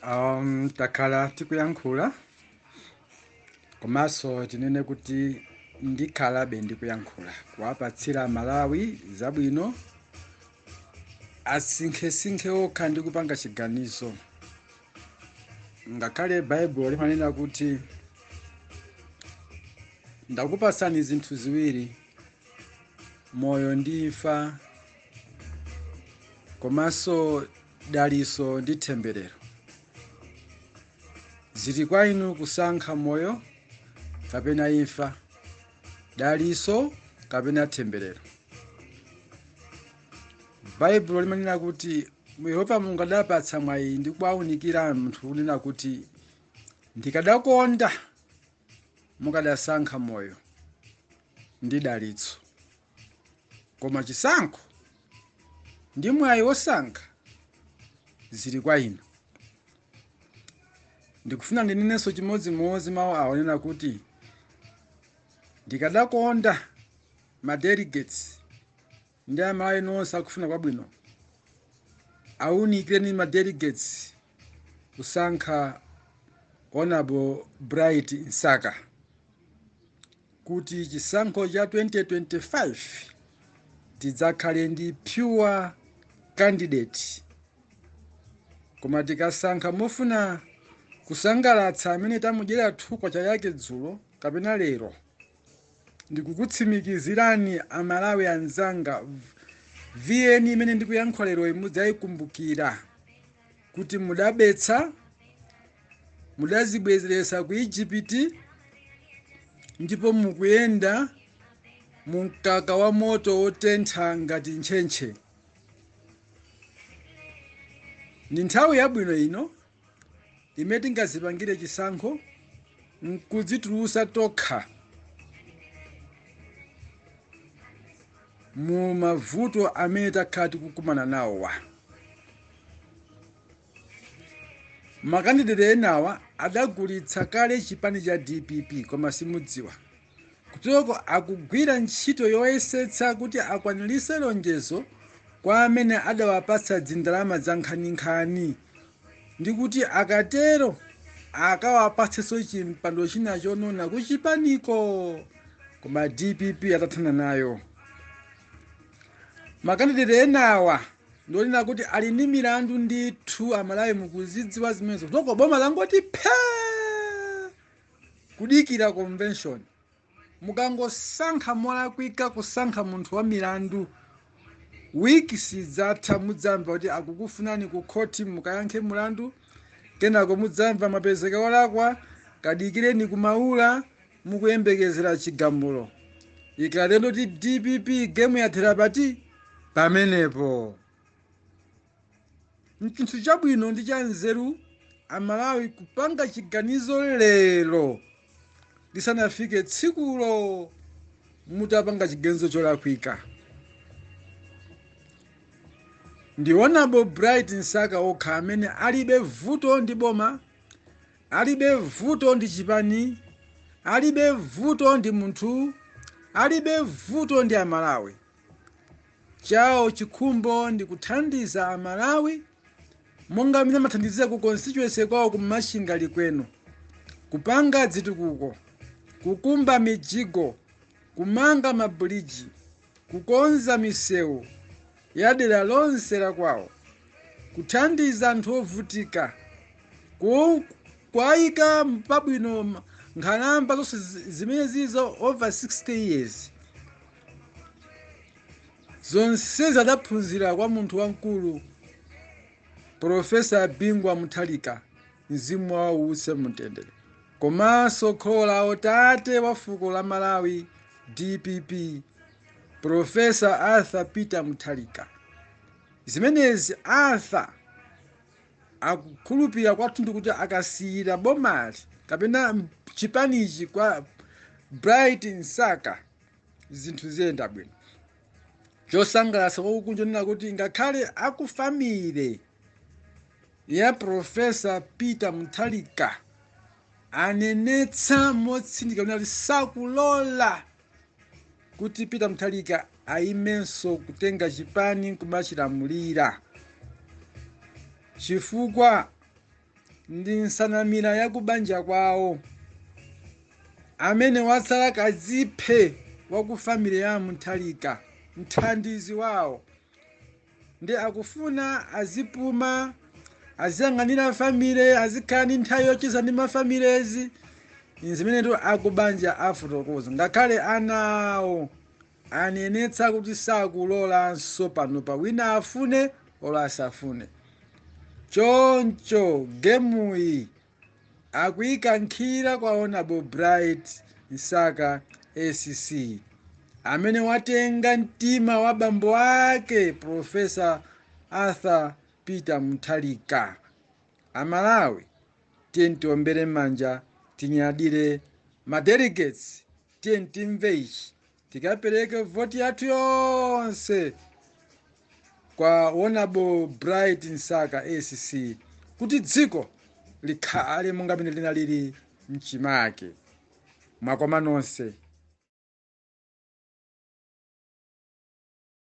Takhala tikuyankhula, komanso tinene kuti ndikhalabe ndikuyankhula kuwapatsira Malawi zabwino, asinkhesinkhe okha ndi kupanga chiganizo. Ngakhale Baibulo limanena kuti ndakupasani zinthu ziwiri, moyo ndi imfa, komanso daliso ndi temberero. Zili kwa inu kusankha moyo kapena imfa, daliso kapena temberero. Baibulo limanena kuti Yehova Mulungu adapatsa mwayi ndi kuwaunikira munthu kunena kuti ndikadakonda mukadasankha moyo ndi dalitso, koma chisankho ndi mwayi wosankha zili kwa inu. Ndikufuna ndinenenso chimodzimodzi mawu awanena kuti ndikadakonda ma delegates ndi amayi nonse akufuna kwabwino awunikireni ma delegates kusankha Honorable Bright Msaka kuti chisankho cha 2025 tidzakhale ndi pure candidate. Koma tikasankha mofuna kusangalatsa amene tamudyera thukwa yake dzulo kapena lero, ndikukutsimikizirani Amalawi anzanga, VN imene ndikuyankhula lero mudzayikumbukira kuti mudabetsa, mudazibwezeretsa ku Egypt, ndipo mukuyenda mu mkaka wa moto wotentha ngati ntchentche. Ndi nthawi yabwino ino imene tingazipangire chisankho nkudzitulutsa tokha mu mavuto amene takhala tikukumana nawowa. Makandidate enawa adagulitsa kale chipani cha DPP, koma simudziwa kutoko akugwira ntchito yoyesetsa kuti akwaniritse lonjezo kwa amene adawapatsa dzindalama za nkhaninkhani, ndi kuti akatero akawapatsenso chimpando china chonona kuchipaniko, koma DPP atathana nayo. Makandidate enawa ndionena kuti ali ndi milandu ndithu, Amalawi mukuzidziwa zimenezo. Kutoko boma langoti phee kudikira convention, mukangosankha molakwika kusankha munthu wa milandu, wiki sidzatha mudzamva kuti akukufunani ku khoti mukayankhe mulandu, kenako mudzamva mapezeka olakwa, kadikireni kumaula mukuyembekezera chigamulo. Ikatero ti DPP game yathera pati pamenepo. Nchinthu chabwino ndi cha nzeru Amalawi kupanga chiganizo lero lisanafike tsikulo mutapanga chiganizo cholakwika. Ndi Honorable Bright Msaka okha amene alibe vuto ndi boma, alibe vuto ndi chipani, alibe vuto ndi munthu, alibe vuto ndi Amalawi. Chawo chikhumbo ndi kuthandiza Amalawi monga amene amathandizira ku constituency kwawo ku Machinga Likweno, kupanga zitukuko, kukumba mijigo, kumanga mabuliji, kukonza misewu ya dera lonse la kwawo, kuthandiza anthu ovutika, kuwayika pabwino nkhalamba zonse zimene zizo over 60 years. Zonse adaphunzira kwa munthu wamkulu Profesa Bingwa Mutharika, mzimu wawo uwuse mumtendere, komanso kholo lawo tate wa fuko la Malawi DPP Profesa Arthur Peter Mutharika. Zimenezi Arthur akukhulupirira kwathunthu kuti akasiyira bomali kapena chipanichi kwa Bright Msaka zinthu ziyenda bwino. Chosangalatsa kwakukulu chonena kuti ngakhale akufamile ya Profesa Peter Mutharika anenetsa motsindika kuti sakulola kuti Peter Mutharika ayimenso kutenga chipani kumachilamulira, chifukwa Ndi nsanamira ya kubanja kwawo. Amene watsala kaziphe waku family ya Mutharika, mthandizi wawo, ndi akufuna azipuma, aziyang'anira family, azikhala ndi nthawi yocheza ndi mafamilies. Zimenetu akubanja afotokoza. Ngakhale ana awo anenetsa kuti sakulolanso pano pa wina afune olo asafune. Choncho gemuyi akuyikankhira kwa Honorable Bright Msaka SC, amene watenga mtima wa bambo ake Professor Arthur Peter Mutharika. Amalawi, tiye tiombere manja, tinyadire madelegates. Tiye timve ichi, tikapereke voti yathu yonse kwa Honorable Bright Msaka SC kuti dziko likhale monga pene linalili mchimake. Mwakoma nonse.